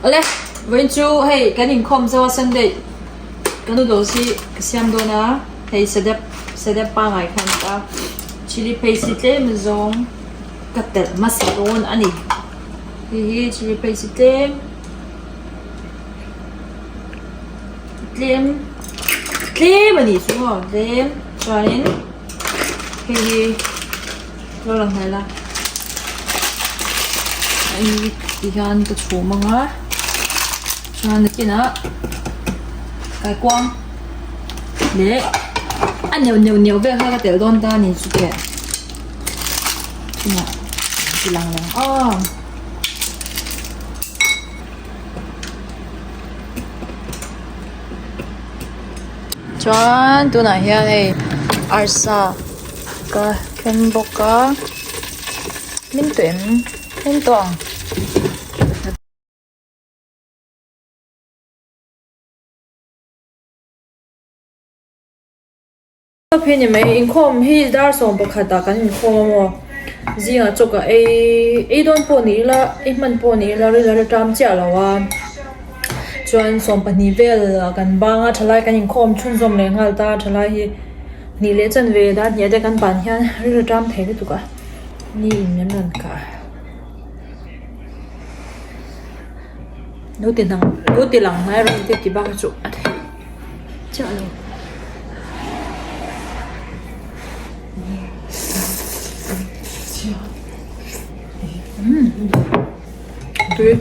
Awle, vawiin chu hei kan inkhawm zo a Sunday ka noodles hi ka siam dawn a, hei sedep sedep pangngai kha a ni a, chilli paste hi tlem zawng ka telh hmasa dawn a ni, hei hi chilli paste hi tlem tlem tlem a nih chu maw tlem chuanin hei hi. Lo lang hnai la. Hei ti hian ka chhum ang a. Chuan nakinah kaikuang leh a neuh neuh neuh vel kha ka telh dawn ta a ni chu teh. Tunah ti lang lang aw. Chuan tunah hian hei arsa. Ka then bawk a min tawh em min tawh ang. Hi ni mai inkhawm hi dar 11 ah kan inkhawm a maw zingah chaw ka ei ei dawn pawh ni ila ei hman pawh ni ila ril a la ṭam chiah lo a chuan 12 vel ah kan bang a thalai kan inkhawm chhunzawm leh nghal ta thalai hi. Hnih leh chanve dar hniah te kan ban hian rilru ṭam thei lutuk a ni in min rawn kah lo ti hnang lo ti lang hnai rawh te ti bak chu a theih chiah lo. Tui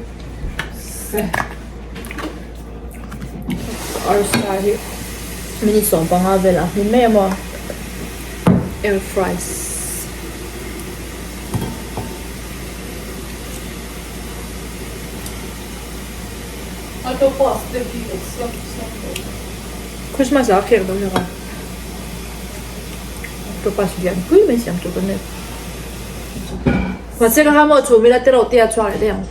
arsa hi minute 15 velah a hmin mai a maw air fries Christmas ah a khek dawn hlek a octopus lian pui mai siam tur kan nei. Mahse ka hamaw chhum ila te reuh te a chhuak leh daih ang.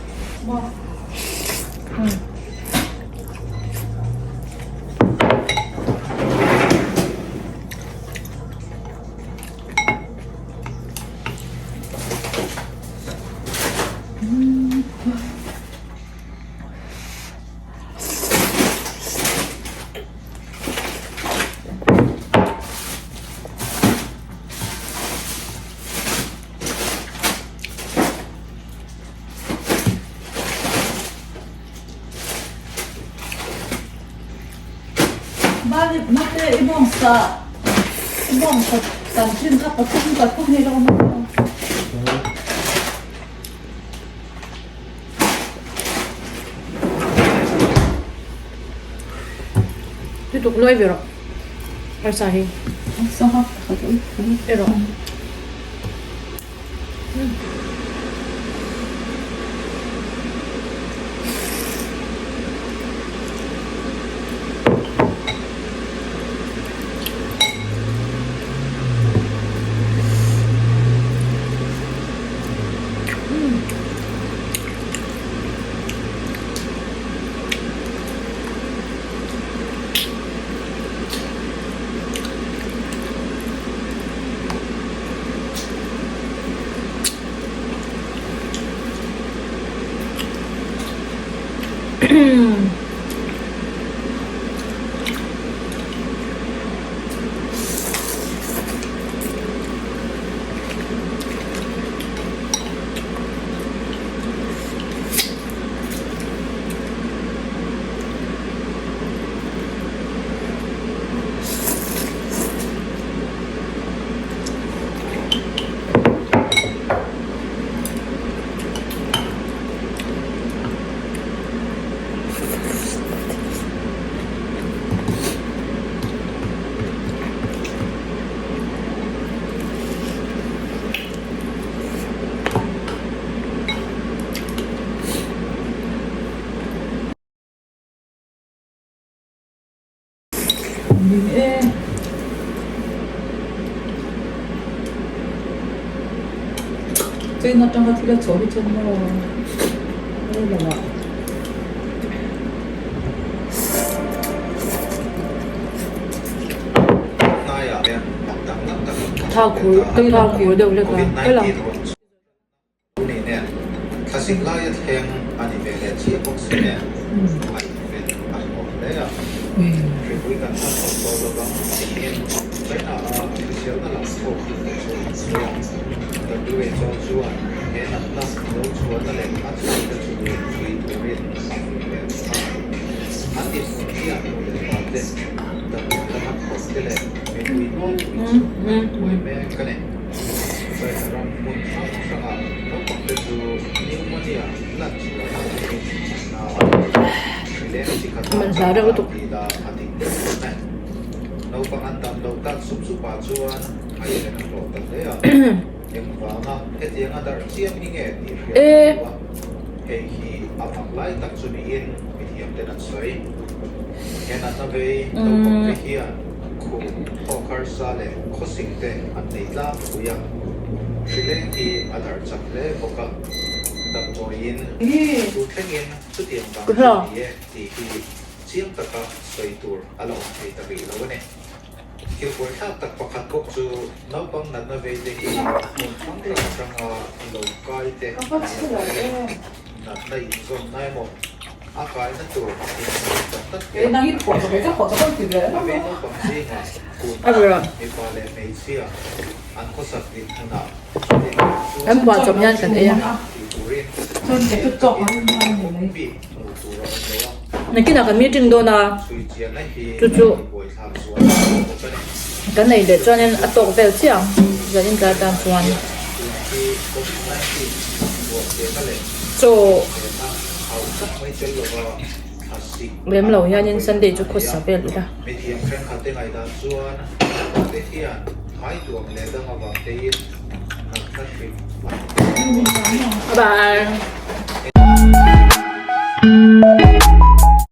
Lutuk nuai ve rawh arsa hi erawh. Chain atanga thil a chhuah hi chuan maw rei lo ah. Thau khur ka thau khur deuh hlek a. Tuni nen thlasik laia thleng a ni ve. Man hla reuh lutuk. E. A ber ah kan phuah chawp hian kan ei a. Nakinah kan meeting dawn a chu chu kan nei leh chuanin a tawk vel chiah ang zanin tlai atan chuan chaw lem lo hianin Sunday chu khawsa vel ila. Bye bye.